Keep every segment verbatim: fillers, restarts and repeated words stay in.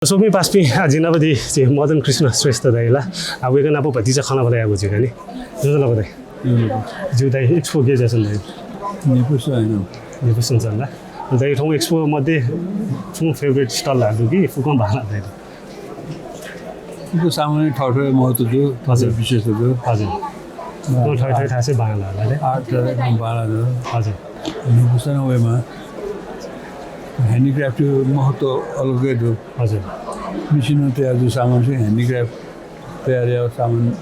स्वकुमि पासापिं, आ, जिं नाप दी झी मदन कृष्ण श्रेष्ठ दाइ ला। आ, वय्कः नाप भतिचा खँ ल्हानाबिज्यागु जुइ का नि। ज्वजलपा दाइ। ज्वजलपा। ज्यू दाइ, Expo गय् जुयाच्वन दाइ? न्ह्यइपुसे च्वन। न्ह्यइपुसे च्वन ला। दाइ, थौं Expo मध्ये छुं favourite stall ला दु कि फुक्कं बांलाः दाइ? फुक्क सामानय् थःथःगु महत्व दु, थःथःगु हजुर। विशेषता दु। हजुर। अँ, थःथःगु थासय् बांलाः ला दाइ? Art त एकदम बांलाः दु। हजुर। न्ह्यइपुसे नं वयेमाः। Handicraft महत्व अलग्गै दु। हजुर। Machine नं तयार जूगु सामान चाहिँ handicraft तयार याःगु सामान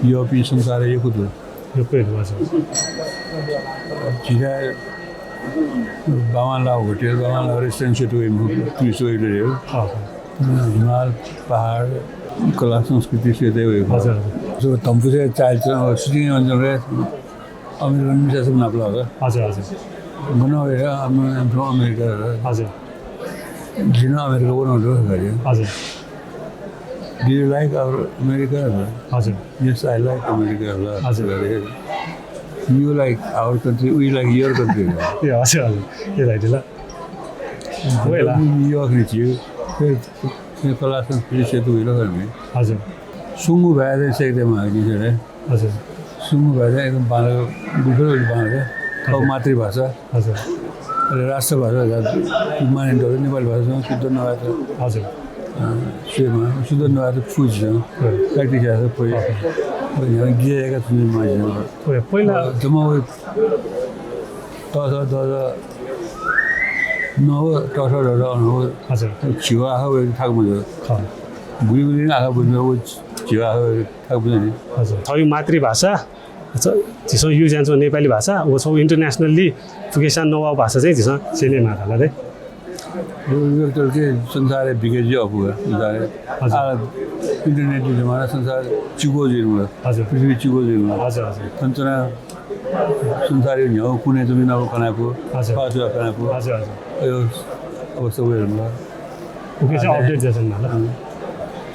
यःपिं संसारय् यक्व दु। यक्व दु, हजुर। झीथाय् बांबांलाः hotel, बांबांलाः restaurant स्येत वइम्ह tourist वइबलय् हे। अँ। हिमाल, पहाड, कला, संस्कृति स्येत वइम्ह। हजुर, हजुर। So, धम्पुसे चाल चाहिँ shooting यानाच्वंबलय् American मिसापिं नाप लाः का। हजुर, हजुर। गन वया, I'm, I'm from America। हजुर। जिं नं America वनागु दु धकाः। हजुर। Do you like our America? हजुर। Yes, I like America। हजुर। You like our country, we like your country। ए, हजुर, हजुर। ए, दाइ, ल। वया ला। New York निसें, फेरि, फेरि कला संस्कृति स्येत वइगु खः नि। हजुर। सुंगू भाय् चाहिँ स्यंकेत माःगु नि। हजुर। सुंगू भाय् एकदम बांलाक, गुलि बांलाक। हजुर। मातृभाषा। हजुर। अले राष्ट्रभाषा, माननीय नेपाली भाषासँग शुद्ध नभए त। हजुर। अँ, स्वयेमाः, शुद्ध नभए त फुइ झीसं। हजुर। Practice याःसा फुइ। हजुर। अले गिजय् याका थुने माः झीसं। पहिला जम्मा वइ तःसा तःसा नव तःसा तःसा अन व हजुर। झिगू आखः वइ थाकु मजू। हजुर। गुलि गुलि आखः वइ, व झिगू आखः वइ थाकु मजू नि। हजुर। थःगु मातृभाषा, छ-, झीसं use यानाच्वंगु नेपाली भाषा, व छगू internationally फुक्कसिनं नवाःगु भाषा चाहिँ झीसं स्यनेमाः धाल रे। यो, यो त के संसारय् बिके जुइ अप्वः, संसारय्। हजुर। आ, internet-या जमाना संसार चिगु जुइधुंकल। हजुर। पृथ्वी चिगु जुइधुंकल। हजुर, हजुर। थन च्वनाः संसारया न्ह्यागु कुनय् च्वंपिं नाप खँ ल्हाये फु। हजुर। खँ ल्हाये फु। हजुर, हजुर। अय् अवस्था वये धुंकल। उकिं चाहिँ update जुयाच्वनेमाः ला। अँ।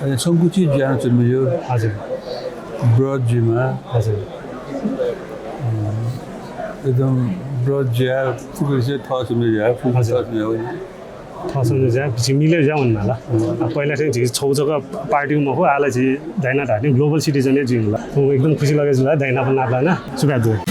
अले संकुचित जुयाच्वने मज्यू। हजुर। ब्रत जुइमाः। हजुर। अँ, एकदम ब्रत जुयाः फुक्कसित थः स्वम्ह जुयाः, फुक्क हजुर। थः स्वम्ह जुयाः। थः स्वम्ह जुयाः, झी मिले जुयाः वनेमाः ला। अँ। आ, पहिला चाहिँ झी छगू जक party मखु, आः ला झी दाइनं धाःथें global citizen हे जुइमाः ला। अँ, एकदम खुसी लगे जुल दाइनाप नापलानाः। सुभाय् दु।